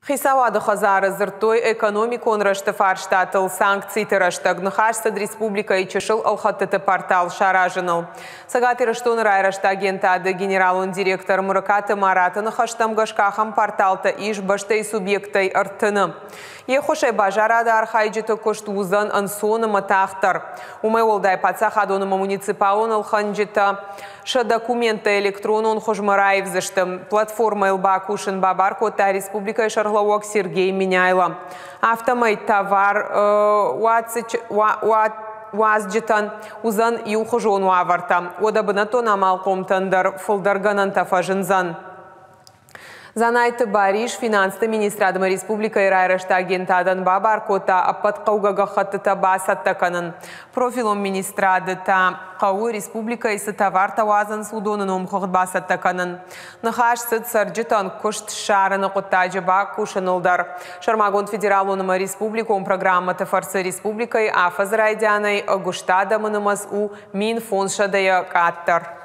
Хицауады хӕдзары дзырдтой экономикон рӕзты фарстатыл санкциты рӕстӕг. Ныхас цыд республикӕйы чысыл ӕлхӕдтыты портал саразыныл. Цӕгат Ирыстоны райрӕзты агентады генералон директор Мырыкаты Мараты ныхӕстӕм гӕсгӕ ахӕм порталтӕ ис бӕстӕйы субъекттӕй 30-ы. Йе ххуысӕй базарады архайджыты куыст уыдзӕн ӕнцон ӕмӕ тагъддӕр. Уымӕй уӕлдай паддзахадон ӕмӕ муниципалон ӕлхӕнджытӕ сӕ документтӕ электронон хуызмӕ раивдзысты. Платформӕйыл бакусын бабар кодта республикӕйы сӕргълӕууӕг Сергей Меняйло. Афтӕмӕй товар уадзджытӕн уыдзӕн иухуызон уавӕртӕ. Уӕдӕ бынӕттон амалхъомтӕн дӕр фылдӕр гӕнӕнтӕ фӕзындзӕн. Дзанайты Барис финансты министрадмӕ республикӕйы райрӕзты агентадӕн бабар кодта ӕппӕт хъӕугӕ гӕххӕттытӕ бацӕттӕ кӕнын. Профилон министрады та хъӕуы республикӕйы цы товартӕ уадзынц, уыдоны номхыгъд бацӕттӕ кӕнын. Ныхас цыд цӕрджытӕн куыст ссарыны хъуыддаджы бакусыныл дӕр. Сӕрмагонд федералон ӕмӕ республикон программӕты фӕрцы республикӕйы афӕдзы райдианӕй ӕгуыст адӕмы нымӕц у 1500-йӕ къаддӕр.